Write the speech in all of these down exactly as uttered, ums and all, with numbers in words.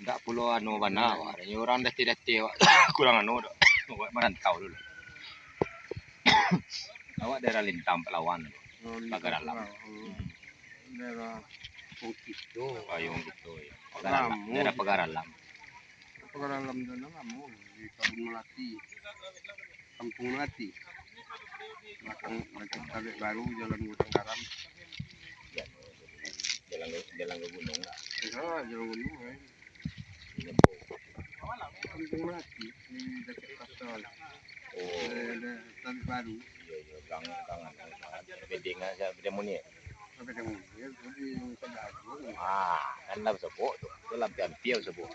Indak pulo anu bana, wah, urang dateh-dateh, wah, kurang anu doh. Awak marantau dulu. Awak daerah Lintang, Palawan. Oh, Lintang, Pagar Alam. Palawan. Hmm. Daerah Wong Kito. Oh, iyo, Wong Kito, iyo. Pagar Alam. Lamo. Daerah Pagar Alam. Pagar Alam tu lamo di Kabun Melati. Kampung Melati. Balakang, balakang Tabek Baru, Jalan Gudang Garam. Jalan, jalan ke gunung lah. Iyo, jalan gunung, eh. Kampung Melati, di dakek pasar. Oh. Daerah Tabek Baru. Iyo, iyo, gang, gang, gang. Bedeng aja, bedeng Munir. Bedeng Munir, jadi yang pada agung. Ah, kan lah sebut tu. Tu lah hampir-hampir sebut.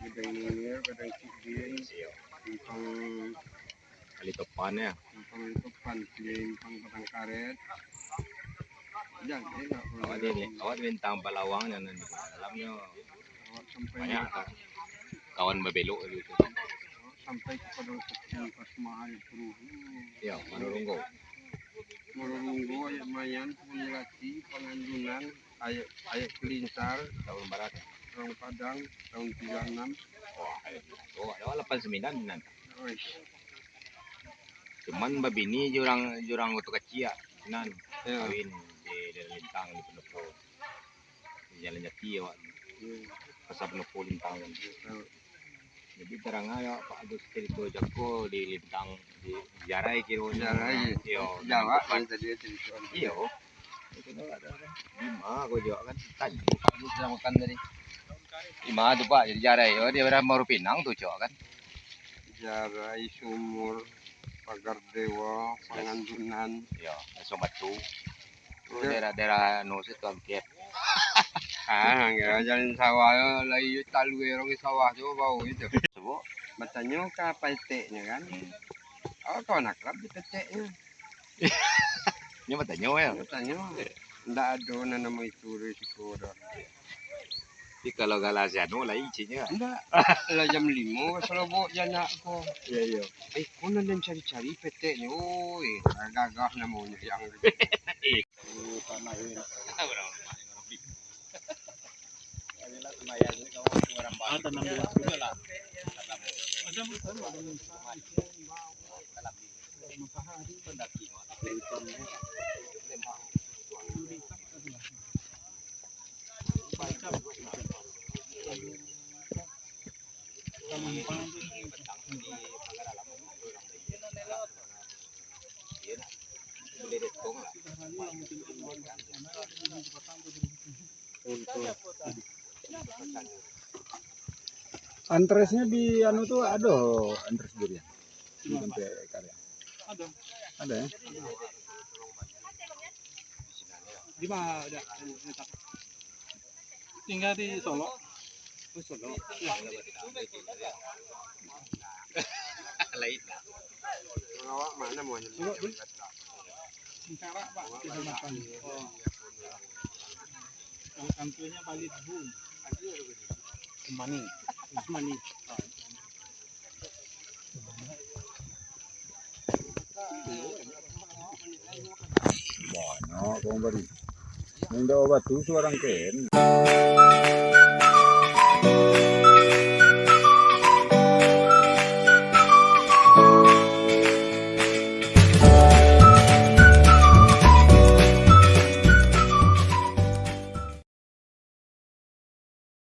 Bedeng Munir, Bedeng Sidin, iyo. Simpang Kali Topan, ya. Simpang Kali Topan, Simpang Padang Karet. Jan, eh, nak. Awak di, awak di Lintang Palawang, jan di dalamnyo. Awak sampai banyak, kan? Kawan babelok tadi tu. Sampai ka Padang Sepi, Tasmahal, Peruru. Iyo, Marorunggo. Marorunggo, Ayek Mayan, Kebun Melati, Pangandunan, Ayek, Ayek Kelintar, Taun Barat, Orang Padang, Taun tigo anam. Wah, iyo. Oh, awak lapan sambilan nan. Oish. Cuman babini jo urang, jo urang Koto Kaciak, nan. Iyo. Kawin di daerah Lintang, di Pendopo. Di Jalan Jati awak. Iyo. Pasar Pendopo Lintang kan. Iyo, tahu. Jadi, tarang ayo Pak Agus carito jako di Lintang, di Jarai kironyo. Jarai. Iyo, Jawa, kan tadi carito. Iyo. Itu dah ada. Di ma ko jo kan? Tanyo Pak Agus lah makan tadi. Di ma tu, Pak, jadi Jarai. Oh, daerah Muaro Pinang tu, cok, kan? Jarai, Sumur, Pagar Dewa, Pangandunan. Iyo, Lasong Batu. Oh, iyo. Daerah-daerah anu situ, Angkep. Ah, angkep. Jalan sawah tu, lai talua urang di sawah tu, bau itu. Sebut. Batanyo ka peteknyo kan. Hmm. Awak kawan akrab di peteknyo. Nyo batanyo, yo? Batanyo. Ndak ado nan namo itu di siko doh. Tapi kalau galak si anu, lai cieknyo. Ndak. Lah jam limo ka Salobok, jan nak ko. Iyo, iyo. Eh, ko nan den cari-cari peteknyo. Oi, gagah namonyo yang. Ah, tanam di waktu lah. Antresnyo di anu tu ado antres durian? Di tampek karya. Ado. Ado, yo? Di ma, ado. Tingga di Solok. Oh, Solok. Lain. Awak ma namo? Solok, Bun. Singkarak, Pak, kecamatan. Oh. Kalau kantuanyo Bali Bun. Mani. Mani. Banyak urang bari. Indak batu surang ken.